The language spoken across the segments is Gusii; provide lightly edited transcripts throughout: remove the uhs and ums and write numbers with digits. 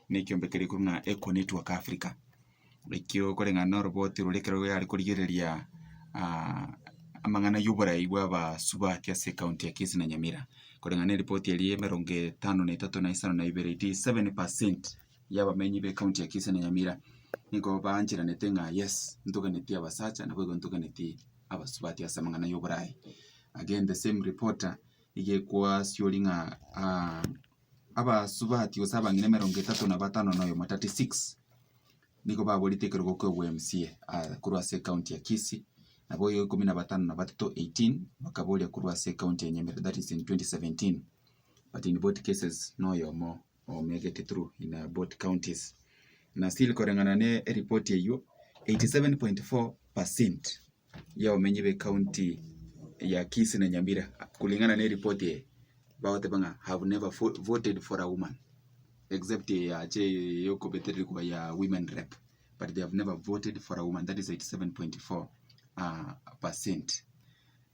Na ekiombe keria korwa ng'a Eco Network Africa, ekio koreng'ana na oroboti roria ekero yare korigereria amang'ana ya oborai bwa abasubati ase ekaunti ya Kisii na Nyamira. Koreng'ana na eripoti eria emerongo etano na etato na isano na ibere 87 percent ya abamenyi ba ekaunti ya Kisii na Nyamira nigo baancheranete ng'a yes, ntoganetie abasacha naboigo ntoganetie abasubati ase amang'ana ya oborai. Again the same reporter nigo ekwasiori ng'a abasubati gose abang'ina emerongo etato na batano na oyomo, 36, nigo baborete ekerogo kia obwa MCA korwa ase ecounty ya Kisii, nabo oyo ikomi na batano na batato, 18, bakaboria korwa ase ecounty ya Nyamira that is in 2017, but in both cases na oyomo omegete through in both counties. Na still koreng'ana na eripoti eywo, 87.4 percent y'abamenyi b'ecounty ya Kisii na Nyamira kulingana na eripoti eye, bagoteba ng'a have never voted for a woman except yache yokobetererigwa ya women rep but they have never voted for a woman that is 87.4 percent.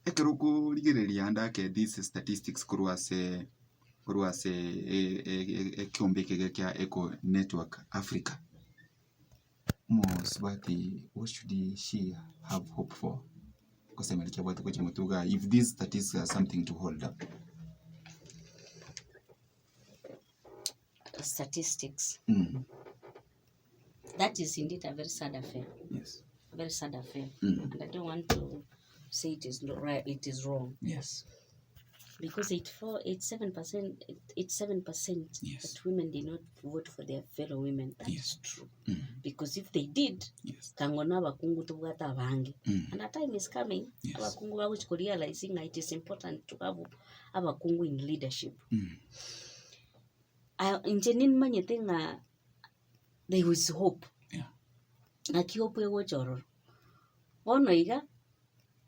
Ekero okorigereria ande ake these statistics korwa ase korwa ase ekeombe eke kia Eco Network Africa. Omosubati what should she have hope for? Gosemia rikia abwate gochia motwe igaa if these statistics are something to hold up. Statistics. That is indeed a very sad affair. Yes. A very sad affair. Mm. And I don't want to say it is not right, it is wrong. Yes. Because 84, 87%, 87% Yes. that women did not vote for their fellow women. That Yes. is true. Mm. Because if they did, Yes. kango na abakungu tobwate abange. Mm. And a time is coming, Yes. abakungu bagochi korealizing ng'a it is important to have abakungu in leadership. Mm. Ah, inche nimanyete ng'a there is hope. Yeah. Naki hope egocha ororo. Bono iga,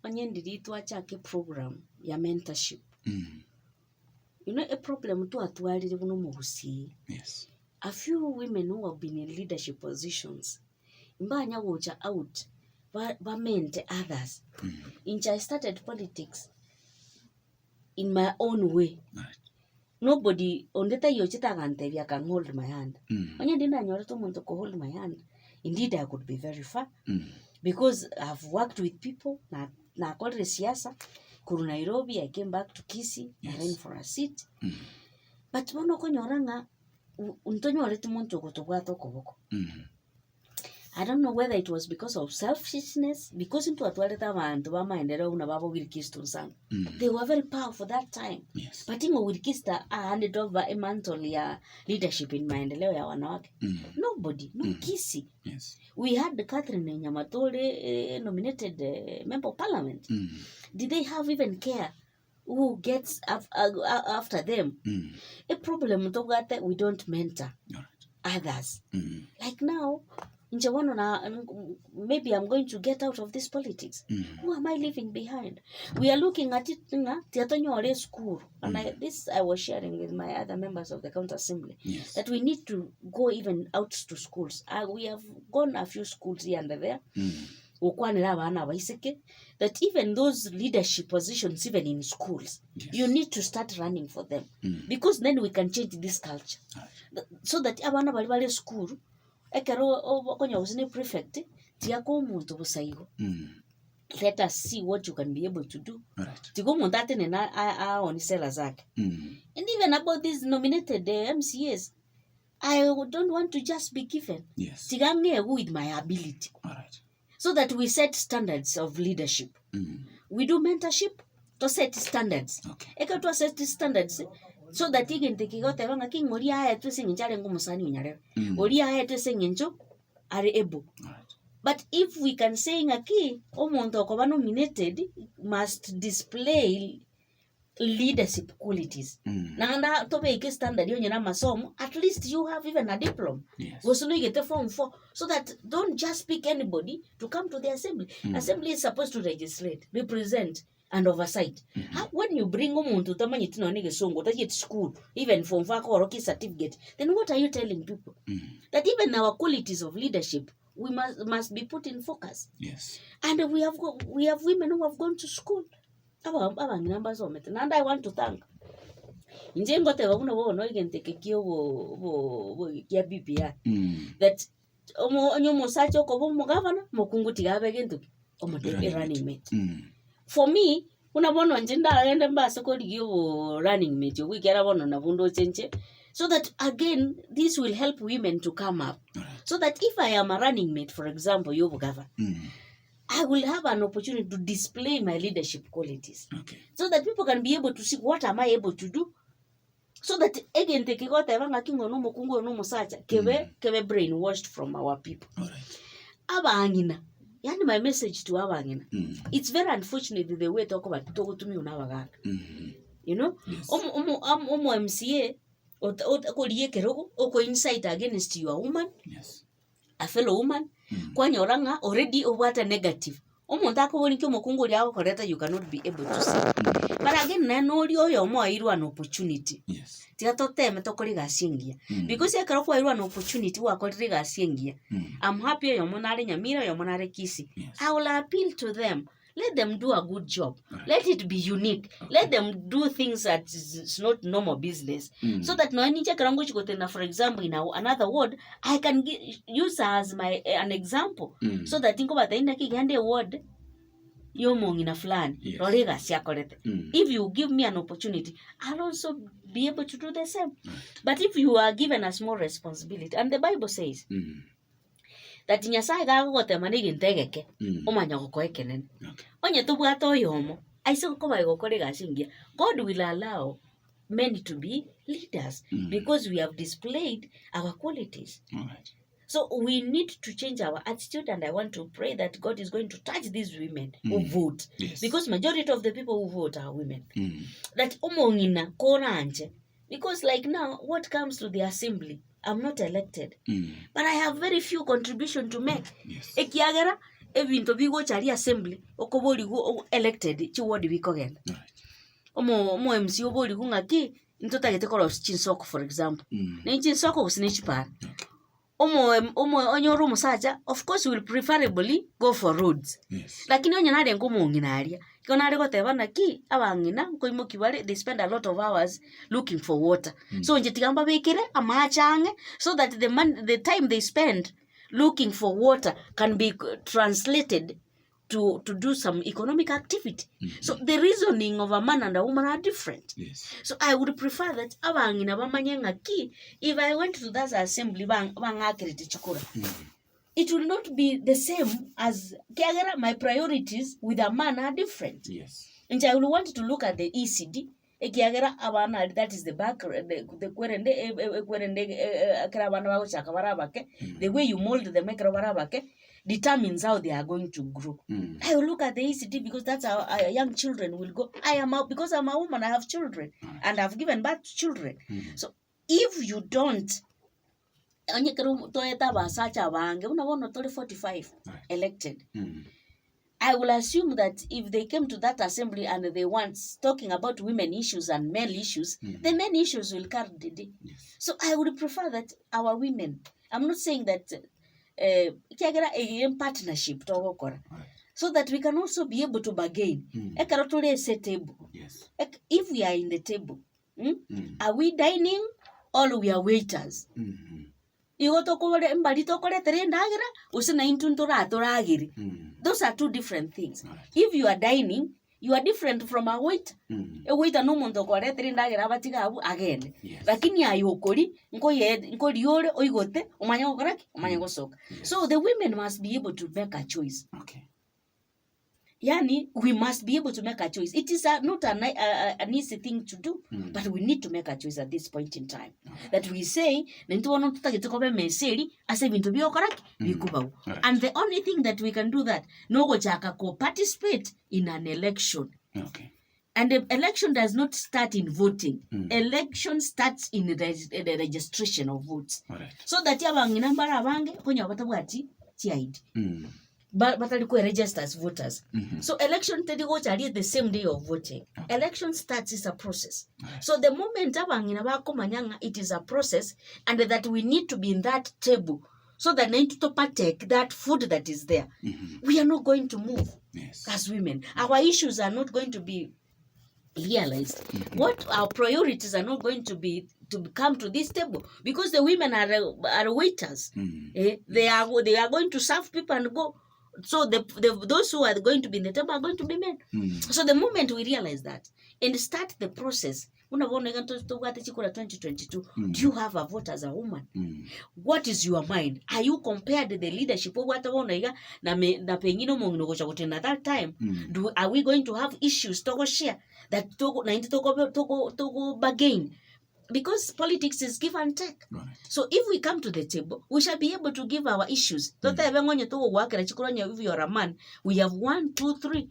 onye ndiria twachaka eprogram ya mentorship, Mm. you know eproblem twatwarire buna omogusii, Yes. a few women who have been in leadership positions, mbanya gocha out ba bamente others. Mm. Inche I started politics in my own way. Right. Nobody, onde taiyo ochete agantebia akan hold my hand. Mm. Onye ndinde nanyorete omonto oko hold my hand, indeed I could be very far Mm. because I've worked with people, na nakorire siasa, korwa Nairobi I came back to Kisii, I ran Yes. for a seat. Mm. But bono okonyora ng'a ntonyoreti monto ogotobwata okoboko. Mm. I don't know whether it was because of selfishness, because ntwatwarete abanto ba maendeleo buna babo Wilkisto Nsang'u. Mm. They were very powerful that time. Yes. But ing'o Wilkista a handed over a mantle ya leadership in maendeleo ya wanawake? Mm. Nobody, no Mm. Kisii. Yes. We had Catherine Nyamatore eh, nominated eh, member of parliament. Mm. Did they have even care who gets af- after them? Mm. A problem tobwate we don't mentor All right. others. Mm. Like now, inche bono na maybe I'm going to get out of this politics. Mm. Who am I leaving behind? We are looking at it ng'a tiatonyore esukuru. And I, this I was sharing with my other members of the county assembly Yes. that we need to go even out to schools. We have gone a few schools here and there Mm. gokwanera abana abaiseke that even those leadership positions even in schools Yes. you need to start running for them Mm. because then we can change this culture Right. So that abana baria bare esukuru ekero okonyora gose ne prefect tiga omonto bosa igo Mm. let us see what you can be able to do Alright. tiga omonto atenene aoni sera zake Mm. and even about these nominated MCAs I don't want to just be given Yes. tiga ng'egwe with my ability Alright. so that we set standards of leadership Mm. we do mentorship to set standards Okay. ekero twa set standards so that egento eke goteba ng'aki ng'a oria aetwe ase eng'encho arenge omosani o nyarebe Mm. oria aetwe ase eng'encho are able Alright. but if we can say ng'aki omonto okoba nominated must display leadership qualities Mm. naende tobeke standard onye na amasomo at least you have even a diploma Yes. gose noigete form four so that don't just pick anybody to come to the assembly Mm. assembly is supposed to legislate represent and oversight Mhm. How, when you bring omonto otamanyeti nonya na egesongo otachieti school even form four akorokia certificate then what are you telling people Mm. that even our qualities of leadership we must, must be put in focus Yes. and we have, go, we have women who have gone to school Aba abang'ina mbasomete, naende I want to thank. Inche ngoteba buna bono egento eke kia obo obo obo kia BBI, that omo onye omosacha okoba omogavana, omokungu tiga abe gento ki? Omote Running running mate. Mm. For me, buna bono inche ndagende mbase korigia obo running mate obwo ekiagera bono nabwo ndoche inche, so that again this will help women to come up. Alright. So that if I am a running mate for example ya obogavana, Mm. I will have an opportunity to display my leadership qualities Okay. so that people can be able to see what am I able to do so that egento eke goteba ng'aki ng'a ono omokungu oyo na omosacha kebe kebe brainwashed from our people. Alright. Abang'ina, yaani my message to abang'ina, Mm. it's very unfortunate the way tokoba togotumiwa na abagaka Mm. you know Yes. omo omo am- omo MCA ota ota okorigia ekerogo oko incite against your woman Yes. a fellow woman, kwanyora ng'a already obwate negative. Omonto akobori nki omokungu oria agokoreta you cannot be able to say. But again naende noria oyomo oeirwe an opportunity, Yes. tiga toteme tokore egasi engiya. Because ekero kwaeirwe an opportunity gwakorire egasi engiya, I'm happy oyomo nare Nyamira oyomo nare Kisii, Yes. I will appeal to them, let them do a good job, let it be unique, let them do things that is not normal business so that nonya ninche ekero ngochi gotenena for example in another ward I can use her as my an example so that nkobatebia naki genda eward ya omong'ina fulani Yes. rora egasi akorete if you give me an opportunity I'll also be able to do the same but if you are given a small responsibility and the bible says that Nyasaye gagogotema na egento egeke, omanya gokoa ekenene. Onye tobwate oyomo, aise gokoba gokora egasi engiya, God will allow many to be leaders because we have displayed our qualities. Alright. So we need to change our attitude and I want to pray that God is going to touch these women who vote. Yes. Because majority of the people who vote are women. Mm. That omong'ina koranche Because like now, what comes to the assembly, I'm not elected. Mm. But I have very few contribution to make. Yes. Ekiagera, ebinto bigocha aria assembly, okoborigwa o- elected, chiward bikogenda. Alright. Omo omo MC oborigwe ng'aki, ntotagete korosia chinsoko for example. Mm. Ne chinsoko gose ne chipara. Okay. Omo omo onyore omosacha, of course will preferably go for roads. Yes. Lakini onye narenge omong'ina aria, igo nare goteba naki, abang'ina nkoimoki bare, they spend a lot of hours looking for water. So inche tiga mbabekere amache ang'e, so that the mon the time they spend looking for water can be translated to to do some economic activity. So the reasoning of a man and a woman are different. Yes. So I would prefer that abang'ina bamanye ng'aki, if I went to that assembly bang- bang'akerete chikura, it will not be the same as kiagera my priorities with a man are different. Yes. Inche I will want to look at the ECD, ekiagera abana aria that is the back the the kwerende e- e- ekwerende ekero abana bagochaka bare abake, the way you mold them ekero bare abake, determines how they are going to grow. I will look at the ECD because that's how our young children will go. I am a, because I'm a woman, I have children and I've given birth to children. So if you don't onye ekero toete abasacha abange buna bono tore 45 Right. elected I will assume that if they came to that assembly and they want talking about women issues and male issues, the men issues will carry the day. Yes. So I would prefer that our women, I'm not saying that eh, ekiagera eye in partnership togokora Right. so that we can also be able to bargain. Ekero tore ase table, Yes. ek- if we are in the table, mm, are we dining or we are waiters? Mm. Igo tokore mbari tokoretera endagera, gose naintwe ntoratoragere. Those are two different things. Right. If you are dining, you are different from a waiter. Mm. Ewaiter na omonto okoretera endagera abatiga abwo agende. Yes. Lakini aye okori, nkoye nkoria ore oigote, omanye gokora ki? Omanye gosoka. Yes. So the women must be able to make a choice. Okay. Yani we must be able to make a choice. It is a, not an, a, a, an easy thing to do, Mm. but we need to make a choice at this point in time. That we say, nintwe bono totagete koba emesa eri, ase ebinto biokora ki? Bikobao. Right. And the only thing that we can do that, nogochaka ko participate in an election. Okay. And the election does not start in voting. Mm. Election starts in the, reg- the registration of votes. All right. So that abang'ina mbare abange, konya batabwati chi ID. Mm. Ba- batari kwe-register as voters. Mhm. So election teri gocha aria the same day of voting. Okay. Election starts is a process. Right. So the moment abang'ina bakomanya ng'a it is a process and that we need to be in that table so that naintwe to partake that food that is there, Mhm. we are not going to move Yes. as women. Our issues are not going to be realized what our priorities are not going to be to come to this table because the women are, are waiters eh, they are they are going to serve people and go so the, the those who are going to be in the table are going to be men so the moment we realize that and start the process buna bono iga nto- tobwate chikura 2022 do you have a vote as a woman what is your mind are you compared the leadership obwate bono iga na me na pengine omong'ina ogocha gotenda that time do are we going to have issues togoshare that togo naende togo togo togo bargain because politics is give and take Right. so if we come to the table we shall be able to give our issues totebe ng'onye togogoakera chikura onye if you are a man we have one two three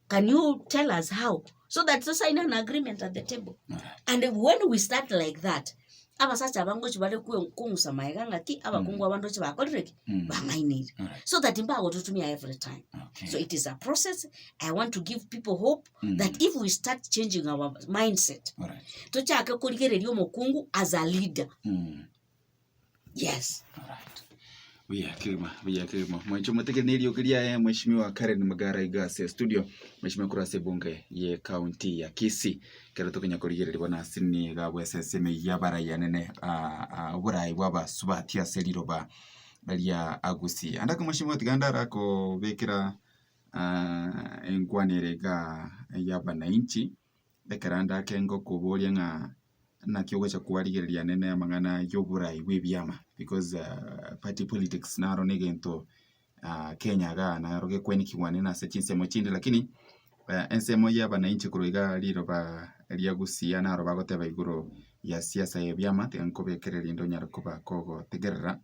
can you tell us how so that to sign an agreement at the table Alright. and when we start like that abasacha aba ngochi bare kwe- kong'usa maega ng'aki abakungu aba ndoche bakorire ki bang'ainire Alright. so that mbagototumia every time Okay. so it is a process i want to give people hope that if we start changing our mindset Alright. tochake korigereria omokungu as a leader yes Alright. Buya kegima, buya kegima. Mwancho moteke nerioki riaye Mheshimiwa Karen Magara iga ase studio, Mheshimiwa korwa ase ebunge ye county ya Kisii. Ekero tokonya korigereria bono ase niga bwese ase emeyio y'abarai anene ah, ah, oborai bwa abasubati ase riroba ria Gusii. Ande ake Mheshimiwa tiga ndarakobekera enkwana ere igaa ya abananchi, ekero ande ake ngokoboria ng'a naki ogocha kwarigereria nene amang'ana ya oborai bwa ebiama because party politics naro na egento Kenya igaa naro gekwenekiwa nene ase chinsemo chinde lakini ensemo ya abananchi korwa igaa riroba ria Gusii naro bagoteba igoro ya siasa ya ebiama tiga nkobekere rinde onyare koba kogotegerera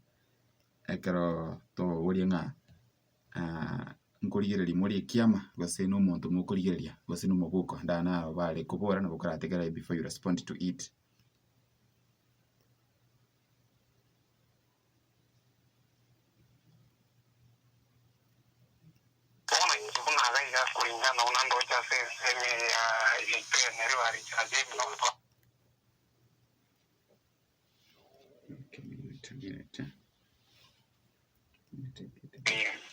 ekero toboria ng'a nkorigereria more ekiama gose na omonto mokorigereria gose na omoboko ande naro bare kobora nabo okorategerere before you respond to it. Bono intwe buna iga iga kuringana buna ndoche ase ensemo eye ya yaito ya Nyaribari Church ebinoto. Okay, minute, minute.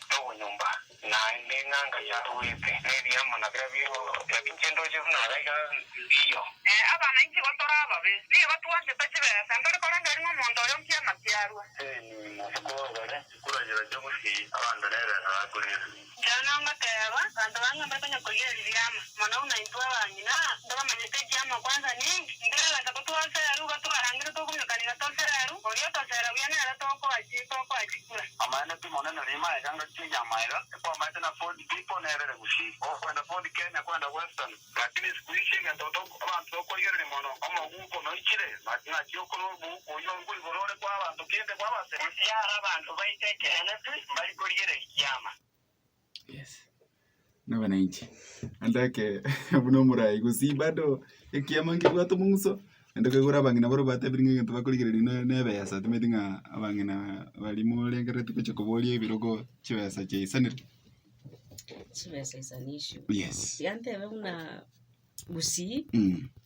Nobonyomba, naende eng'anga yaruete, na ebiamo na biria inche ndoche buna iga iga mbiyo. Abana inche igo tore ababe, nigo twanchete chibesa, ntori korengereria ng'a omonto oyo nki amakiarua. Inche ngoteba, abanto bang'e mbare konya korigereria riama, mono buna intwe abang'ina, ntobamanyete ekiama kwanza ninki. Nkeragasa gotwaseru, igo twarangire tokomiokanigwa toseru, oria otosera buya nere tokoachi tokoa chikura. Amaene pi monene rima iga ngaki enyama iga, ekwamaete na Ford People nerere gusii, okwenda Ford Kenya kwenda Western, lakini siku hizi egento abanto tokorigereria mono, omoguko noichire, naki okorwa omoguko oyio nkoigoro ore kwa abanto kende kwabasera. Gusii aro abanto baito ekeene pi, mbari korigereria kiama. Yes. Nabananchi, ande ake buna omorai gusii bado ekiama nkebwate omong'uso, naende koigora abang'ina barobwo batebire ng'a egento bakorigereria ne na ebesa timanyeti ng'a abang'ina baria morengerereti gocha koboria ebirogo chibesa chiaisanire. Chibesa is an issue. Yes. Tiga ntebe buna gusii,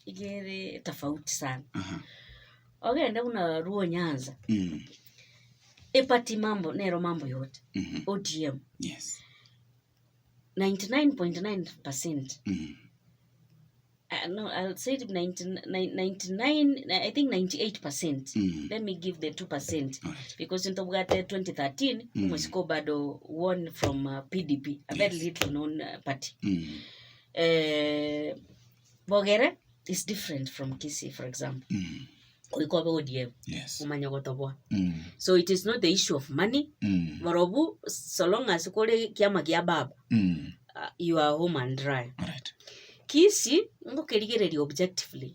iga ere tofauti sana. Ogende buna Luo Nyanza, eparty mambo nero mambo yote, ODM, Yes. 99.9 percent no, I'll say it 99, 99 I think 98 percent. Let me give the 2 percent Alright. because ntobwate 2013 omosiko bado won from PDP, a very little known party. Bogere is different from Kisii for example. Goika obe ODM Yes. omanye gotoboa. So it is not the issue of money, barobwo so long as kore kiama kia baba, you are home and dry. Alright. Kisii, ngokerigereria objectively,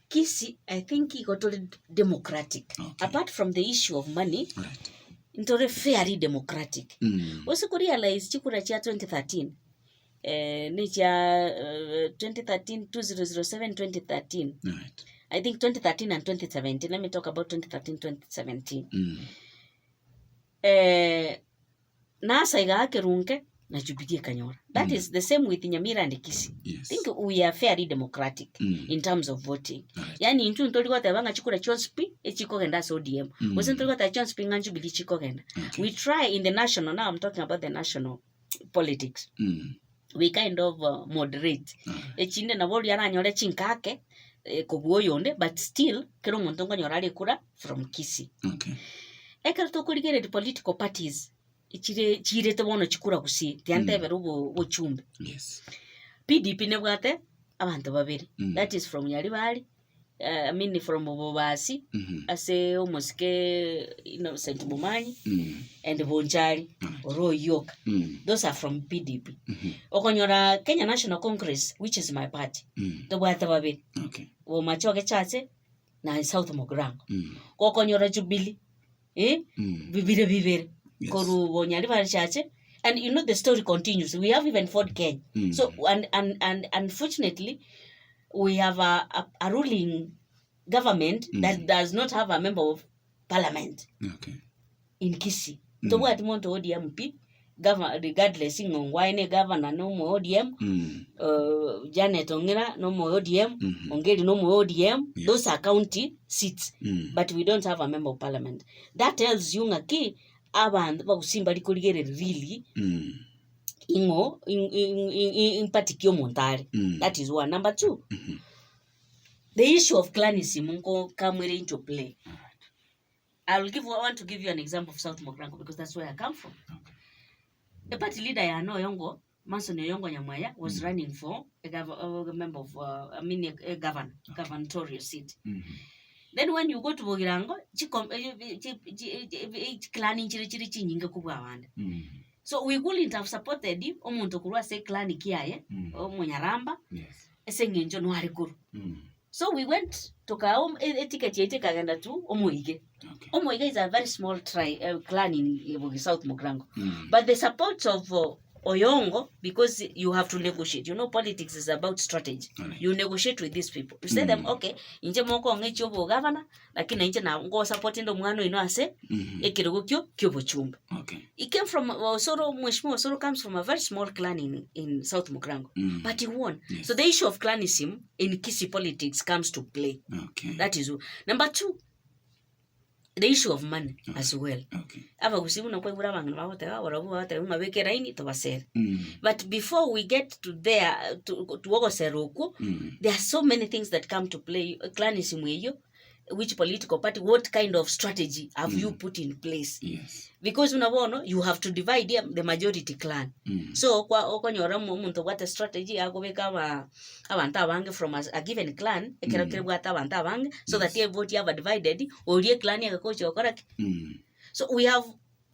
Kisii I think igo tore democratic. Okay. Apart from the issue of money, Alright. ntore fairly democratic. Ase korealize chikura chia 2013, ne chia 2013, 2007, 2013. Alright. I think 2013 and 2017. Let me talk about 2013, 2017. Nasa iga Kerunke na Jubilee ekanyora. That is the same with Nyamira and Kisii. Yes. I think we are fairly democratic in terms of voting. Alright. Yaani intwe ntori goteba ng'a chikura chionsi pi echikogenda ase ODM. Gose ntori goteba chionsi pi ng'a Jubilee chikogenda. Okay. We try in the national, now I'm talking about the national politics. we kind of moderate. Echinde nabo oria aranyore chinkake kobua oyonde but still kera omonto nkonyora are ekura from Kisii. Okay. Ekero tokorigereria political parties, chire chirete bono chikura gusii, tiantebera obo obochumbe. Yes. PDP nebwate abanto babere, that is from Nyaribari, I mean from Bobasi, ase omosike Innocent Momanyi, and Bonchari, oro oyio oka. Those are from PDP. Okonyora Kenya National Congress, which is my party, tobwate babere, Okay. Bomachoge Chache na South Mugirango. Gokonyora Jubilee, eh, bibire bibere, Yes. korwa Bonyaribari Chache, and you know the story continues. We have even Ford Kenya. So, and, and unfortunately, we have a, a, a ruling government that does not have a member of parliament Okay. in Kisii. Tobwati monto ODM pi, gava, regardless ng'a ongwae ne governor na omo ODM, Janet Ong'ira na omo ODM, Ongeri na omo ODM, Yes. those are county seats. But we don't have a member of parliament. That tells you ng'aki abanto bagusii mbari korigereria really ing'o impati ki omonto are. That is one. Number two, the issue of clanism nko come ere into play. I will give, I want to give you an example of South Mugirango because that's where I come from. The party leader yane Oyongo, Manson Oyongo Nyamweya was running for a, gov- a member of, I mean a, a governor, gubernatorial seat. Then when you go to Bogirango, chikom- eh, eh, chi- chi- chi- eh, clan nchire chiri chinyinge kobua abande. So we couldn't have supported omonto korwa ase eclan kiaye, omonyaramba, Yes. ase eng'encho noare korwa. So we went tokaa eticket yaito ekagenda to Omoige. Okay. Omoige is a very small tri, clan in Bogi South Mugirango. But the support of Oyongo, because you have to negotiate. You know politics is about strategy. Alright. You negotiate with these people. You say them, okay, inche mokong'a echi obogavana, lakini nainche na ngosapoti inde omwana oino ase ekerogo kio kiobochumbe. Okay. He came from Osoro, Mheshimiwa Osoro comes from a very small clan in South Mugirango. But he won. Yes. So the issue of clanism in Kisii politics comes to play. Okay. That is number two, the issue of money as well. Okay. Abagusii buna kwaigure abang'ina bagoteba barabwo bagoteba ng'a beka eraini tobasere. Mm. But before we get to there to, to ogosera okwo, there are so many things that come to play. Clanism eyio, which political party, what kind of strategy have you put in place? Yes. Because buna bono, you have to divide the majority clan. So kwa okonyora omonto obwate strategy akobeka aba abanto abange from a, a given clan, ekero kebwate abanto abange, so that evote yaba divided, oria eclan egakocha gokora ki? So we have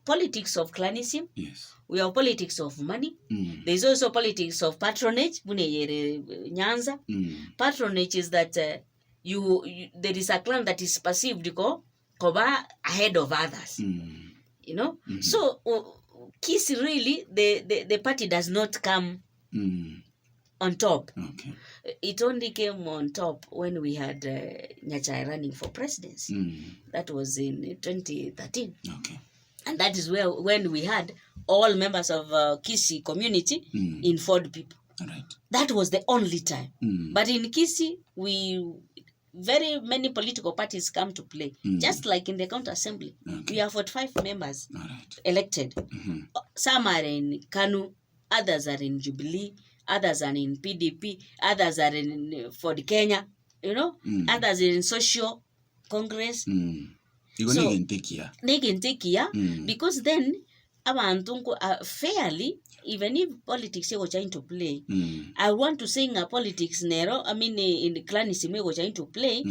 politics of clanism, Yes. we have politics of money, there is also politics of patronage, buna eye ere Nyanza. Patronage is that you, you there is a clan that is perceived ko koba ahead of others. You know? So Kisii really, the party does not come on top. Okay. It only came on top when we had Nyachae running for presidency. That was in 2013. Okay. And that is where when we had all members of Kisii community in Ford people. All right. That was the only time. But in Kisii, we very many political parties come to play. Just like in the county assembly. Okay. We have 45 members All right. elected. Some are in KANU, others are in Jubilee, others are in PDP, others are in Ford Kenya, you know, others are in Social Congress. Igo So- negento ekiya. Negento ekiya, because then abanto nko fairly, even if politics egocha into play, I want to say ng'a politics nero, I mean in clanism egocha into play,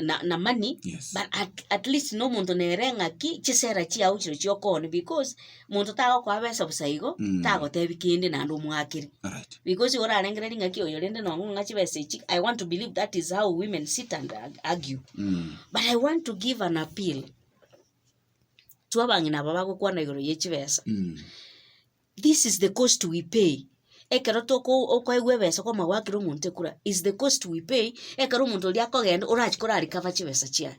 na, na money, Yes. but at least no omonto nere ng'aki chisera chiao chiro chiokoni because monto tagokoa besa bosa igo, tagotebi kende naende omwakere. All right. Because orarengereria ng'aki oyo rende nongo ng'a chibesa echi, I want to believe that is how women sit and argue. But I want to give an appeal to abang'ina aba bagokwana igoro ye chibesa. This is the cost we pay. Ekero toko okoegwa ebesa kwamanya gwakera omonto ekura is the cost we pay ekero omonto oria akogenda orachi korarikava chibesa chiaye.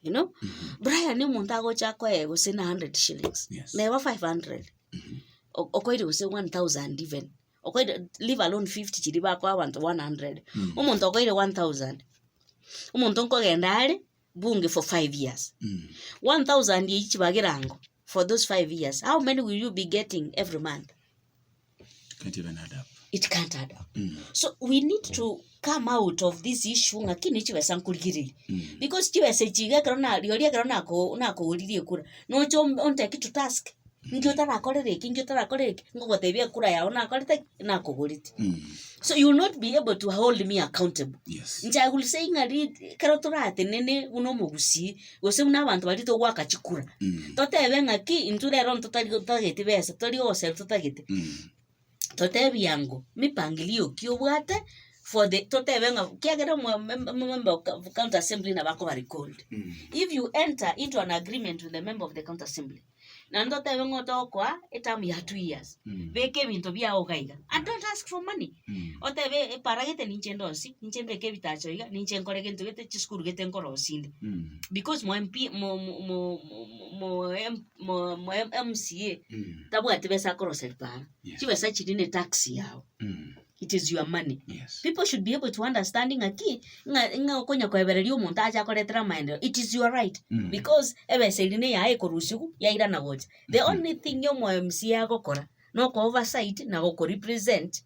You know? Brian omonto agocha akoe gose na 100 shillings. Yes. Neba 500. Okoire gose 1000 even. Okoire leave alone 50 chiri bakoa abanto 100. Omonto okoire 1000. Omonto nkogenda are bunge for 5 years. 1000 each bagirango for those 5 years. How many will you be getting every month? Can't even add up. It can't add up. So we need to come out of this issue ng'aki ne chibesa nkorigereria. Because chibesa echi iga ekero na rirorio ekero nako nakogoririe ekura, noche om- ontake to task, nki otarakorera eki nki otarakorera eki, nkogotebia ekura yago nakorete ki? Nakogoreti. So you will not be able to hold me accountable. Yes. Inche I will say ng'a ri ekero toratenene buna omogusii, gose buna abanto baria togoaka chikura, totebe ng'aki intwe rero ntotari totageti besa, tori ogoseri totagete. Totebia ng'o mipangilio ki obwate for the totebe ng'a kiagera omo member of county assembly nabo akoba recalled. If you enter into an agreement with the member of the county assembly, naende totebe ng'a otogokoa eterm ya 2 years, beka ebinto biago iga iga, and don't ask for money. Otebe epara gete ninche ndosie, ninche mbeke ebitacho iga, ninche nkore gento gete, chisukuru gete nkorosie inde. Because mo MP mo mo mo mo mo mo mo MCA tabwati besa akorosia ripara, chibesa chiria ne tax yago, it is your money. People should be able to understand ng'aki, ng'a ng'a okonya koebereria omonto ache akoretere amaendereo, it is your right because ebesa eria na eyaye ekorusiwu yairana gocha. The only thing ya omo MCA agokora, na oko oversight na goko represent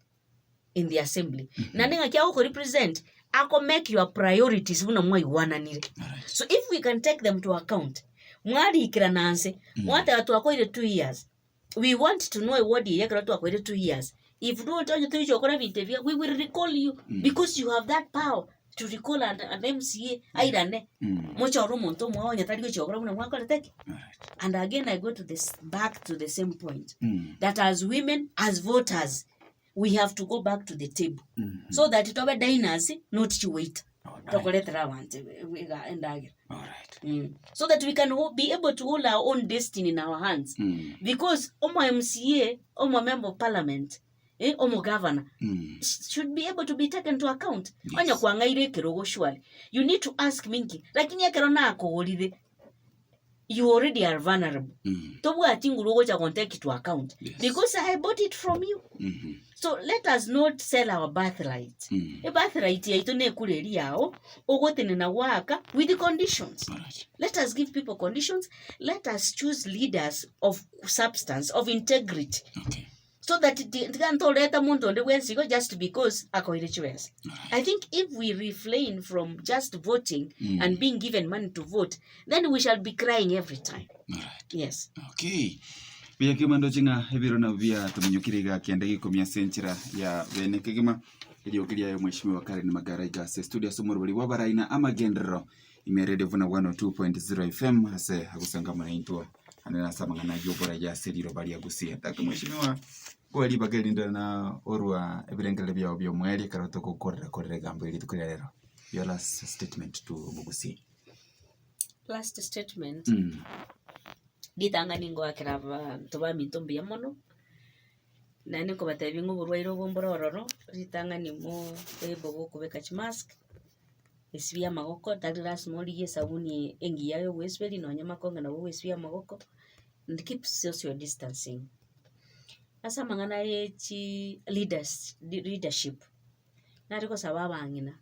in the assembly. Naende ng'aki agoko represent, ako make your priorities buna mwaigwananire. So if we can take them to account, mwarikerana nse, mwateba twakoire 2 years, we want to know eward eye ekero twakoire 2 years, if not onye toichi gokora ebinto ebi, we will recall you because you have that power to recall an an MCA airane, mochore omonto omoao onye tari gochia gokora buna mwakorete ki. And again I go to this back to the same point, that as women, as voters, we have to go back to the table so that tobe diners not chiwaiter tokoretera abanto endagera so that we can be able to hold our own destiny in our hands because omo MCA omo member of parliament eh, omo governor should be able to be taken to account. Onye kwang'aire ekerogo surely you need to ask me nki lakini ekero nakogorire you already are vulnerable. Tobwati nguru ogocha gontake to account because I bought it from you. So let us not sell our birthright. Ebirthright yaito na ekura eria yao ogotenena goaka with conditions. Let us give people conditions, let us choose leaders of substance, of integrity. So that ti tiga ntoreta monto onde bwensi igo just because akoire chibesa. I think if we refrain from just voting and being given money to vote, then we shall be crying every time. Yes. Okay. Buya kegima ndoche ng'a ebiro nabio biatominyokire iga kianda gekomia ase enchera ya bene kegima, eriogi riaye Mheshimiwa Karen Magara iga ase estudio ase omorobori bw'abarai na amagenderero ime ya Radio Vuna 102.0 FM ase agosangamana intwe ande nase amang'ana y'oborai ase riroba ria Gusii. Daka Mheshimiwa, koe ribaga erinde na orwa ebirengererio biao bia omweri ekero togokorera korera egambo eri rituko ria rero. Your last statement to Omogusii. Last statement, ritang'ani ngoakera abanto baminto mbuya mono, naende nkobatebia ng'a oborwaire obo mbore ororo, ritang'ani mo able gokobeka chimask, esibie amagoko tari lasima origie esabuni engiya ya ogoesiberia nonye makonge nabo ogoesibia amagoko, and keep social distancing. Ase amang'ana ya chi leaders leadership, nare gosaba abang'ina,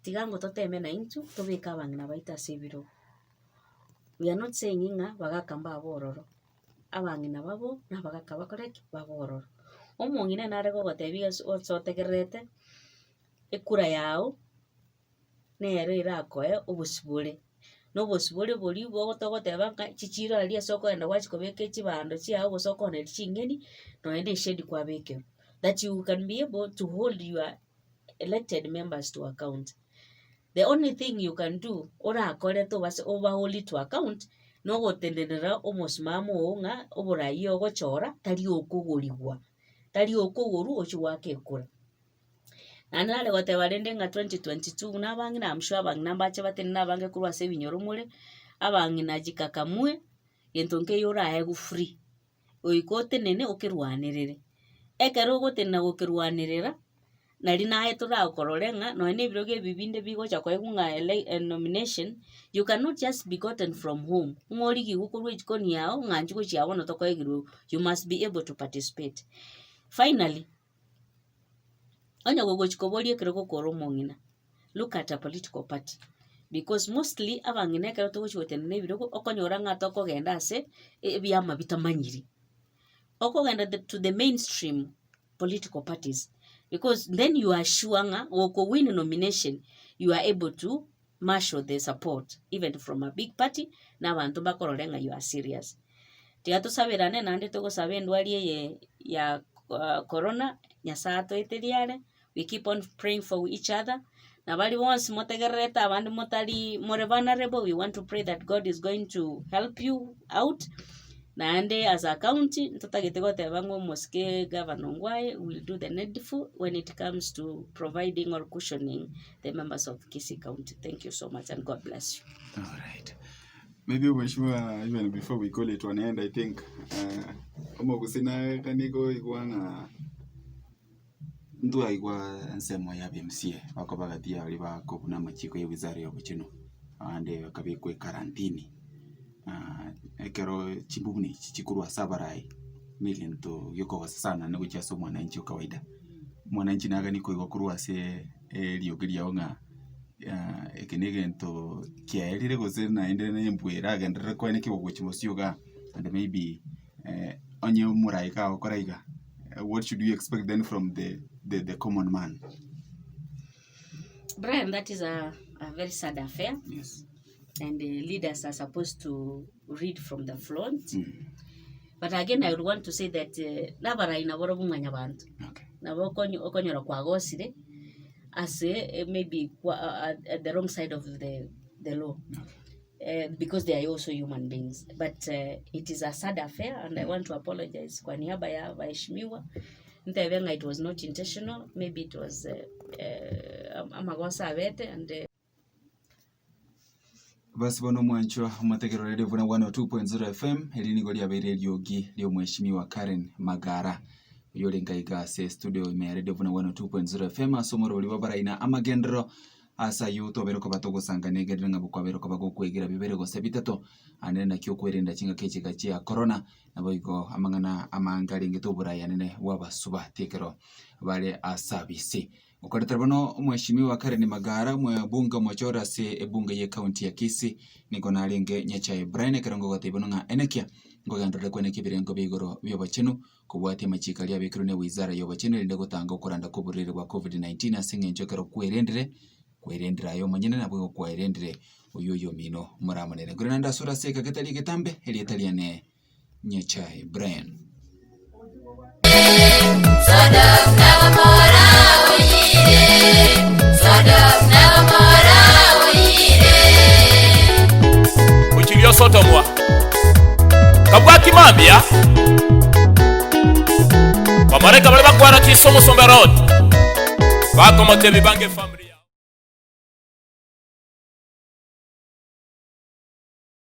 tiga ngo toteme naintwe tobeke abang'ina baito ase ebirogo. We are not saying ng'a bagaka mbabe ororo, abang'ina babo na abagaka bakore ki? Babe ororo. Omong'ina nare gogotebia ase ase otegererete, ekura yago nere erakoe obosibore, na obosibore boria bogotogoteba ng'a chichiro aria ase okogenda gwachia kobeka echibando chiago gose okooneria ching'eni, nonye na eshedi kwabekerwa. That you can be able to hold your elected members to account. The only thing you can do orakore tobase obahold to account, nogotenenera omosimamo oo ng'a oborai ogochora tari okogorigwa, tari okogorwa ochie goaka ekura. Naende nare goteba rende ng'a 2022 buna abang'ina I'm sure abang'ina mbache batenene abange korwa ase ebinyoro more, abang'ina jikakamue, gento nkeiyo oraegwe free, goika otenene okerwanerere. Ekero ogotenena gokerwanerera, nari naye torakorore ng'a nonye na ebirogo ebi binde bigocha koegwa ng'a ele enomination, you cannot just be gotten from home, ng'a origigwe korwa ejikoni yago ng'a inchuo gochia bono tokoegirwe you must be able to participate. Finally, onye gogochi koboria ekero gokora omong'ina, look at a political party because mostly abang'ina ekero togochi gotenena ebirogo, okonyora ng'a tokogenda ase ebiama bitamanyiri. Okogenda the to the mainstream. political parties because then you are sure ng'a goko win nomination you are able to marshal the support even from a big party na abanto mbakorore ng'a you are serious. Tiga tosaberane naende togosaba endwari eye ya corona Nyasaye atoeterie are, we keep on praying for each other, na baria bonsi motegererete abande motari more vulnerable we want to pray that God is going to help you out, naende as a county ntotagete goteba ng'a omosike governor Ongwae will do the needful when it comes to providing or cushioning the members of Kisii county, thank you so much and God bless you. Alright. Maybe mheshimiwa even before we call it to an end I think omogusii nagani koigwa ng'a Ntwaigwa ensemo ya ab'MCA bakobagatia baria bakobuna amachiko ya ewizara ya obochenu, abande bakabekwa ekarantini ekero chimbubu echi chikorwa ase abarai na egento giokogosa sana naende gochia ase omwananchi o kawaida. Omwananchi nagani koigwa korwa ase eriogi riao ng'a eke na egento kiaerire gose naende na embwa eragenderere koenekia gochia bosio igaa and maybe onye omorai kagokora iga what should we expect then from the the the common man? Brian, that is a, a very sad affair. Yes. And the leaders are supposed to read from the front. But again, I would want to say that uh, nabarai nabo barabwo mwanyabanto. Okay. Nabo okonyo- okonyora kwagosire ase eh, maybe kwa, uh, at the wrong side of the, the law. Okay. Because they are also human beings but it is a sad affair and I want to apologize kwa niaba ya waheshimiwa ntebe ng'a it was not intentional maybe it was amagoso abete and. Basi bono omwanchwa omotegerero Radio Vuna 102.0 FM, eri nigo riabeire eriogi ri'omweshimiwa Karen Magara, oyio orenge aiga ase studio ime ya Radio Vuna 102.0 FM ase omorobori bw'abarai na amagenderero. Ase ayio twabeire koba togosangana egerire ng'a kwabeire koba gokwegera bibere gose bitato, aande naki okwerenda chingaki echi chia korona, naboigo amang'ana amange arengete oborai anene bw'abasubati ekero bare ase abisi. Okoretera bono omweshimiwa Karen Magara omobunge omochore ase ebunge ye county ya Kisii, nigo narenge Nyachae Brian ekero ngogotebia bono ng'a enekia nkogenderere kwenekia ebirengo bia igoro bia obochenu Kobwatia amachiko aria abekirwe ne wizara y'obochenu erinde gotanga okoranda kw'oborwaire bwa Covid-19 ase eng'encho ekero kwerendire, kwerendire aye omonyene nabo igo kwaerendire oyio oyomino moramonere. Nkorende naende asore ase ekaka etari egetambe, erieta riane Nyachae Brian. Ochiria osotomwa. Kabwati mambia, bamalaika baria bakwana Kisumu Sumbe Road, bakomotebia bange efamiri.